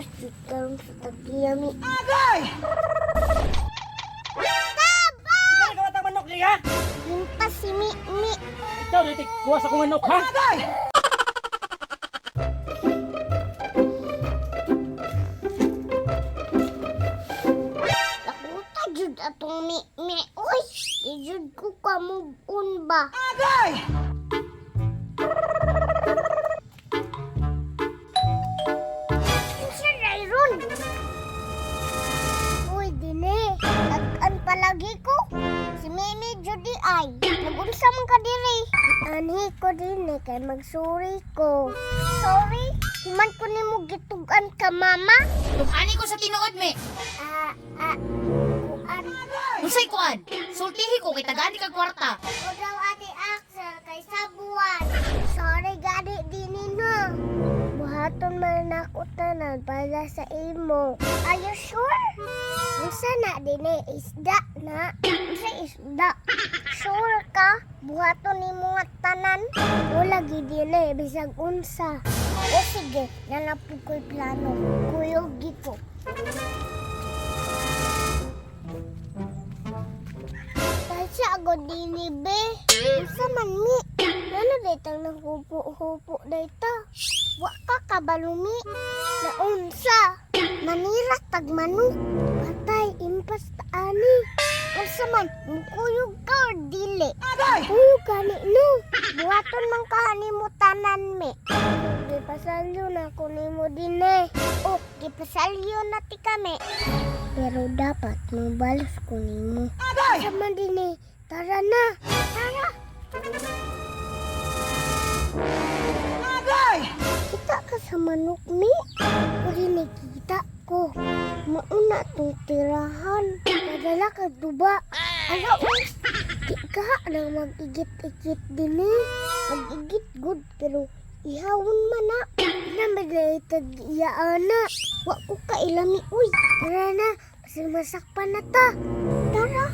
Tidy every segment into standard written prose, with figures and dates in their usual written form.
Impas jud karon sa tagiyami. Agay! Taba! Ikaw nagawat manok niya, ha? Impas si Mi Mi. Ikaw dito kuha sa akong manok, ha? Agay! Lakuta jud atong Mi Mi. Uy, di jud ko ka move on ba? Agay! Unsa ron? Uy, dine. Nag-an palagi ko. Si Mimi Judy ay. Nag-unsa man ka diri? Anhi ko dine kay magsuri ko. Sorry, human ko nimo gitugan ka mama. Tungani ko sa tinuod me. Ah, ah, kuan. Unsay kuan? Sultihi ko kay tagaan kag kwarta. O daw ate Axel kay sabuan. Sorry gani dini no. Buhaton man nako tanan para sa imo. Are you sure? Unsa na dini isda na? Unsa isda? Sure ka? Buhaton nimo nga tanan? Wala gid dini bisag unsa. O sige, nanapod ko'y plano. Kuyog ko. Kasi ako dini be. Unsa man mi? Ngano daytang naghupo-hupo dayta? Wa ka kabalumi. Naunsa? Manira tag manok. Patay impas ta ani. Unsa man mukuyog ka or dili? Agay! Kuyog ka ni no. Buhaton man ka nimo tanan mi. Gipasalyo na ko nimo dinhe. Oh, gipasalyo na ti kami. Pero dapat mabalos ko nimo. Agay! Unsa man dinhe? Tara na. Tara. Agay! Kita ka sa manok mi. Uri nakita ko. Mauna tong tirahan. Padala ka duba. Ala uy. Di ka nang mag-igit-igit din eh. Mag-igit good pero ihawon man na. Na tag iya ana. Wa ko kailami uy. Tara na. Kasi masakpan na ta. Tara.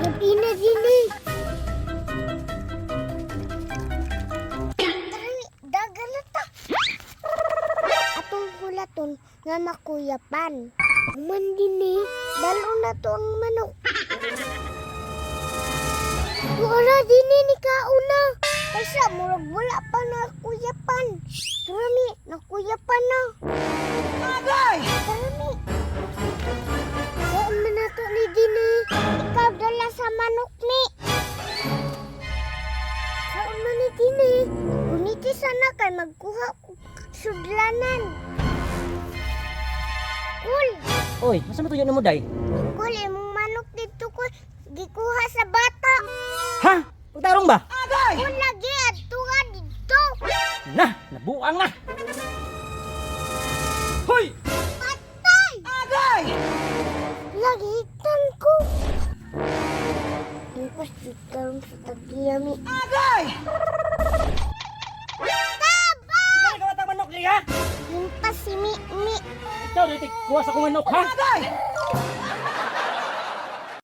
Gabi na din eh. Tara, dagan na ta. Atong hulaton nga makuyapan. Human din eh. Dalo na to ang manok. Wala din eh, ni kauna. Kaysa murag wala pa na kuyapan. Tara mi, nakuyapan na. Agay! Tara mi. Saan man na to ni Dini? Ikaw dala sa manok mi. Saan man ni Dini? Kuniti sana kay magkuha ko sudlanan. Kul, Oy, masa matuyo na mo day? kul imong manok dito ko gikuha sa bata. Ha? Pagtarong ba? Agay! Kul lagi adto ka dito. Na, nabuang na. Hoy! Patay! Agay! Lagi tan ko. Impas jud karon sa tagiyami. Agay! Taba! Ikaw nagawat manok niya, ha? Impas si Mi Mi. Ikaw dito kuha sa akong manok, ha? Agay!